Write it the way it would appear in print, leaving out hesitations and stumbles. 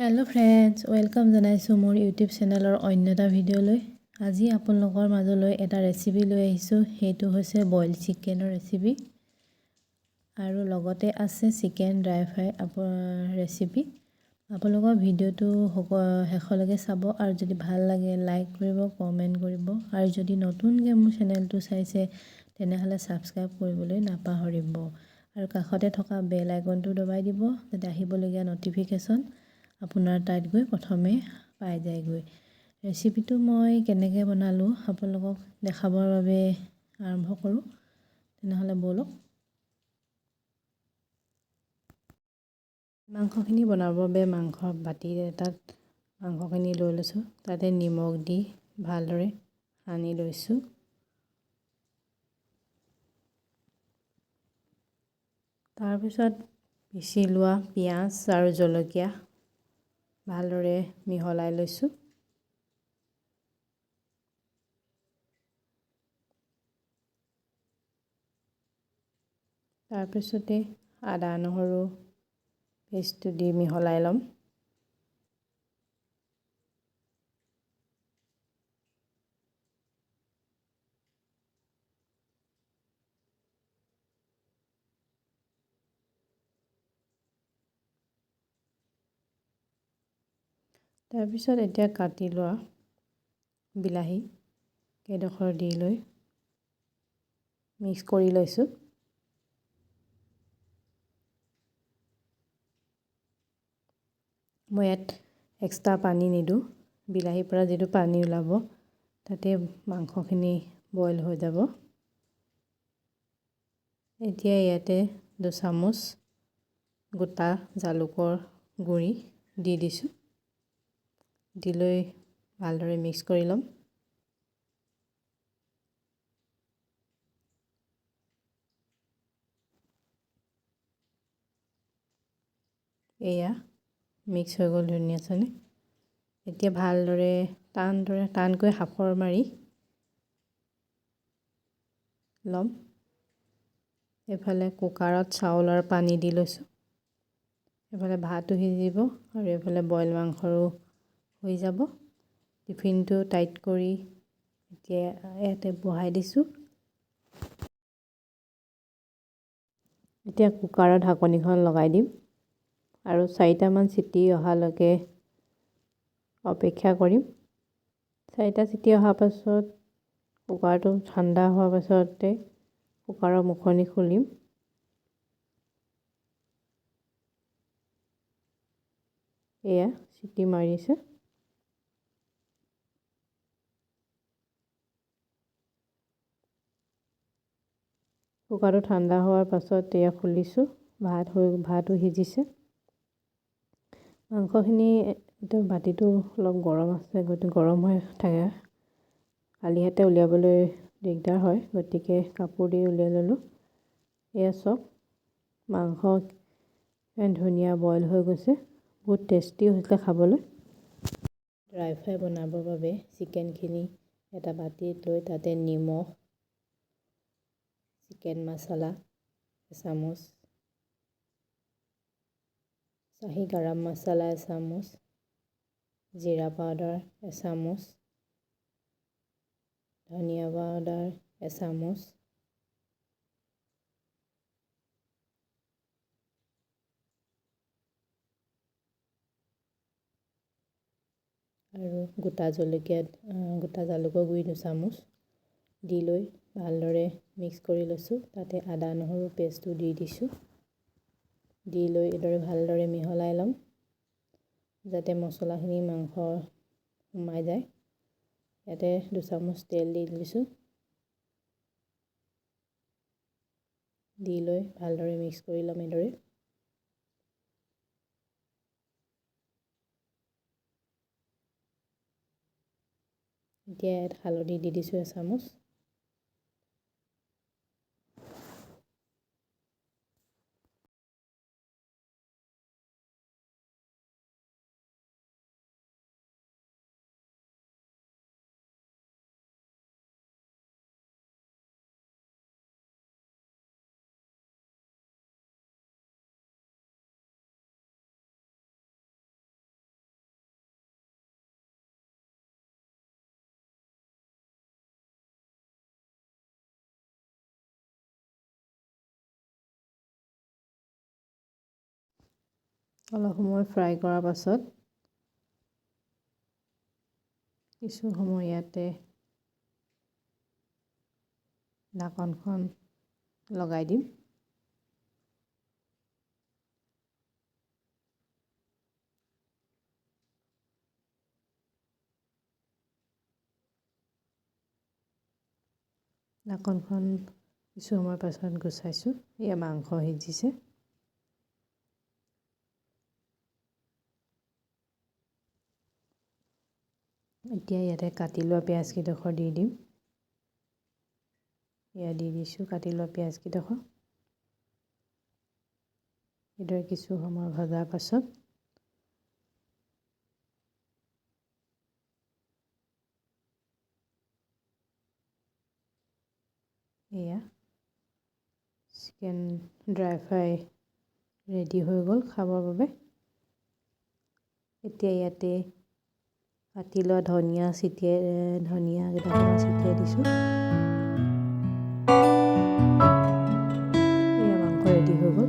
Hello' friends, welcome জনাইছোঁ মোৰ YouTube চেনেলৰ অন্য এটা ভিডিঅ'লৈ। আজি আপোনালোকৰ মাজলৈ এটা ৰেচিপি লৈ আহিছোঁ। সেইটো হৈছে বইল চিকেনৰ ৰেচিপি আৰু লগতে আছে চিকেন ড্ৰাই ফ্ৰাই ৰেচিপি। আপোনালোকৰ ভিডিঅ'টো শেষলৈকে চাব আৰু যদি ভাল লাগে লাইক কৰিব, কমেণ্ট কৰিব আৰু যদি নতুনকৈ মোৰ চেনেলটো চাইছে তেনেহ'লে ছাবস্ক্ৰাইব কৰিবলৈ নাপাহৰিব আৰু কাষতে থকা বেল আইকনটো দবাই দিব, যাতে আহিবলগীয়া ন'টিফিকেশ্যন আপোনাৰ তাত গৈ প্ৰথমে পাই যায়গৈ। ৰেচিপিটো মই কেনেকৈ বনালোঁ আপোনালোকক দেখাবৰ বাবে আৰম্ভ কৰোঁ। তেনেহ'লে ব'লক। মাংসখিনি বনাবৰ বাবে মাংস বাতি এটাত মাংসখিনি লৈ লৈছোঁ। তাতে নিমখ দি ভালদৰে সানি লৈছোঁ। তাৰপিছত পিচি লোৱা পিঁয়াজ আৰু জলকীয়া ভালদৰে মিহলাই লৈছোঁ। তাৰপিছতে আদা নহৰু পেষ্টটো দি মিহলাই ল'ম। তাৰপিছত এতিয়া কাটি লোৱা বিলাহী কেইডোখৰ দি লৈ মিক্স কৰি লৈছোঁ। মই ইয়াত এক্সট্ৰা পানী নিদিওঁ। বিলাহীৰ পৰা যিটো পানী ওলাব তাতে মাংসখিনি বইল হৈ যাব। এতিয়া ইয়াতে 2 চামুচ গোটা জালুকৰ গুড়ি দি দিছোঁ। দি লৈ ভালদৰে মিক্স কৰি ল'ম। এয়া মিক্স হৈ গ'ল ধুনীয়াকৈ। এতিয়া ভালদৰে টানদৰে টানকৈ সাঁফৰ মাৰি ল'ম। এইফালে কুকাৰত চাউল আৰু পানী দি লৈছোঁ। এইফালে ভাতো সিজিব আৰু এইফালে বইল মাংসৰো হৈ যাব। টিফিনটো টাইট কৰি এতিয়া ইয়াতে বহাই দিছোঁ। এতিয়া কুকাৰৰ ঢাকনিখন লগাই দিম আৰু চাৰিটামান চিটি অহালৈকে অপেক্ষা কৰিম। চাৰিটা চিটি অহাৰ পাছত, কুকাৰটো ঠাণ্ডা হোৱাৰ পাছতে কুকাৰৰ মুখনি খুলিম। এয়া চিটি মাৰিছে। কুকাৰটো ঠাণ্ডা হোৱাৰ পাছত এয়া খুলিছোঁ। ভাতো সিজিছে। মাংসখিনি এইটো বাতিটো অলপ গৰম আছে, গতিকে গৰম হৈ থাকে, খালী হাতে উলিয়াবলৈ দিগদাৰ হয়, গতিকে কাপোৰ দি উলিয়াই ল'লোঁ। এয়া চাওক, মাংস ধুনীয়া বইল হৈ গৈছে। বহুত টেষ্টি হৈছিলে খাবলৈ। ড্ৰাই ফ্ৰাই বনাবৰ বাবে চিকেনখিনি এটা বাতিত লৈ তাতে নিমখ, চিকেন মছলা এচামুচ, চাহী গৰম মছলা এচামুচ, জিৰা পাউডাৰ এচামুচ, ধনিয়া পাউডাৰ এচামুচ, আৰু গোটা জলকীয়া, গোটা জালুকৰ গুড়ি 2 চামুচ দি লৈ ভালদৰে মিক্স কৰি লৈছোঁ। তাতে আদা নহৰু পেষ্টটো দি দিছোঁ। দি লৈ এইদৰে ভালদৰে মিহলাই ল'ম, যাতে মছলাখিনি মাংস সোমাই যায়। ইয়াতে 2 চামুচ তেল দি দিছোঁ। দি লৈ ভালদৰে মিক্স কৰি ল'ম এইদৰে। এতিয়া ইয়াত হালধি দি দিছোঁ এচামুচ। অলপ সময় ফ্ৰাই কৰাৰ পাছত কিছু সময় ইয়াতে ঢাকনখন লগাই দিম। ঢাকনখন কিছু সময় পাছত গুচাইছোঁ। এয়া মাংস সিজিছে। এতিয়া ইয়াতে কাটি লোৱা পিঁয়াজকেইডোখৰ দি দিম। এয়া দি দিছোঁ কাটি লোৱা পিঁয়াজকেইডোখৰ। এইদৰে কিছু সময় ভজাৰ পাছত এয়া চিকেন ড্ৰাই ফ্ৰাই ৰেডি হৈ গ'ল খাবৰ বাবে। এতিয়া ইয়াতে কাটি লোৱা ধনিয়া ছিটিয়াই ধনিয়া কেইডোখৰমান ছিটিয়াই দিছোঁ। এয়া মাংস ৰেডি হৈ গ'ল।